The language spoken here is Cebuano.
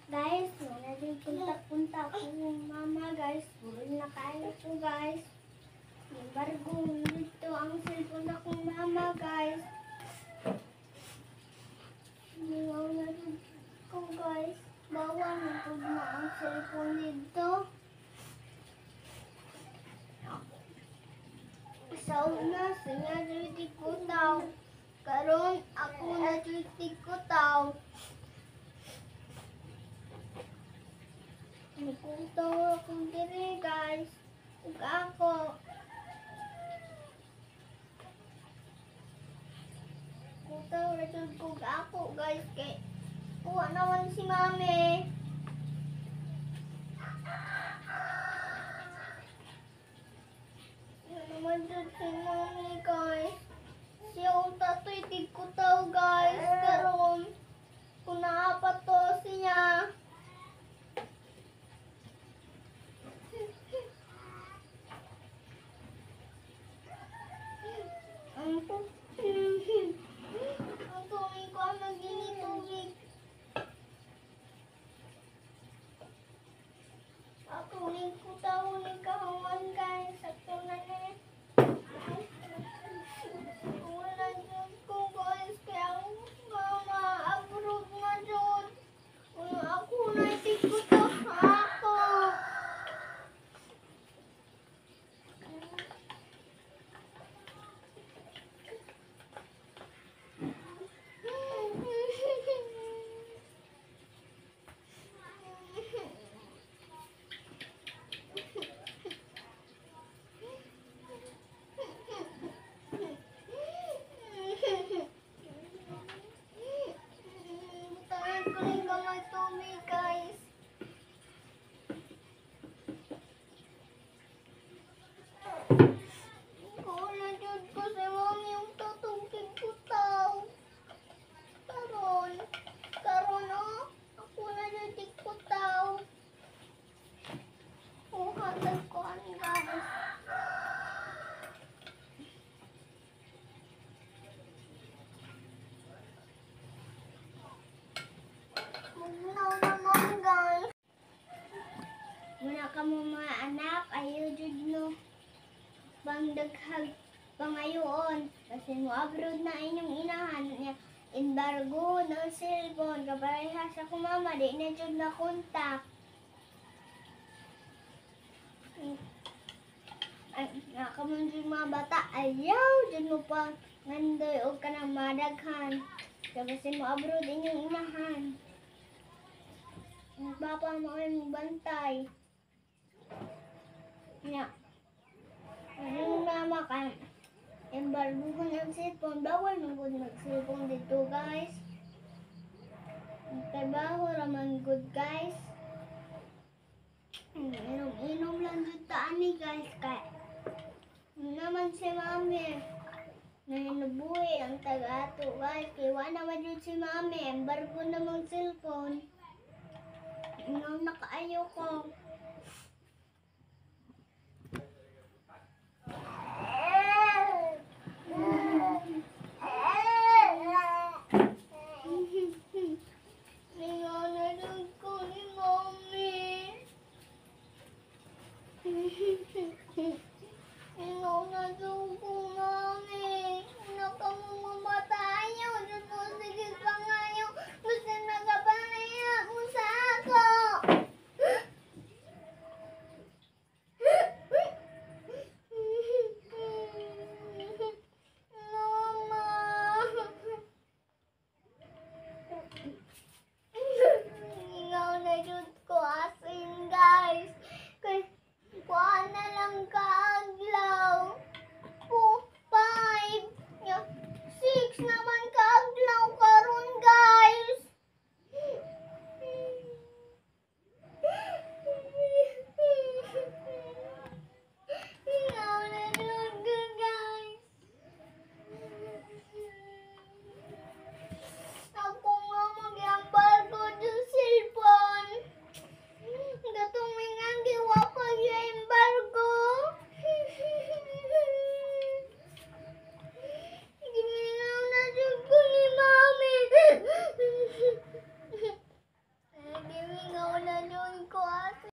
Guys, wala din kontak-kontak akong mama, guys. Buol na kaayo ko, guys. Embargo dito ang cellphone akong mama, guys. Lingaw na rin ko, guys. Bawal na na ang cellphone dito. Sa una, siya ko daw. Karon ako na ko taw. Nagkutaw akong diri, guys. Ug ako. Kutaw ra jud ko ako, guys, kay kuha naman si mami. Kuha naman jud si mami, guys. Siya ang tatoy tigkutaw, guys. Karon kung naapat to siya. Ang tubig ko ang naging tubig. Ako ning kutaw ning kahuman, guys. Sakto na ni. Wala jud ko, guys. Kaya ang mama abroad na jud. Ako na tigkutaw sa ako. Butangan ko rin gamay tubig, guys. Wala jud ko si mami yung tutungkig ko taw. Karon, karon oh, ako na jud ko taw. Uhatag ko ang guys. Mugnaw naman, guys. Muna ka mo mga anak, ayaw jud no pangdaghag pangayoon kasi mo abroad na inyong inahan niya embargo ng cellphone kaparehas ako mama di na jud na kontak. Ay, nga jud mga bata ayaw jud mo pa ngandoy og kanang madaghan kasi mo abroad inyong inahan. Ang papa mo ay bantay. Nya. Ang mama ka embargo ng cellphone, bawal man gud mag-cellphone dito, guys. Ang trabaho raman good, guys. Inom-inom lang jud ta ani, guys, kay naman si mami nahinubuhi ang taga-ato, guys, kay wa naman jud si mami, embargo namang cellphone. Ingaw na kaayo ko. Lingaw na jud ko ni mami. Lingaw na jud ko, mami. Una ka mo mamatayo. Jud mo sige pangayo. Gusto nagapanaya mo sa ako. Mingaw na jud.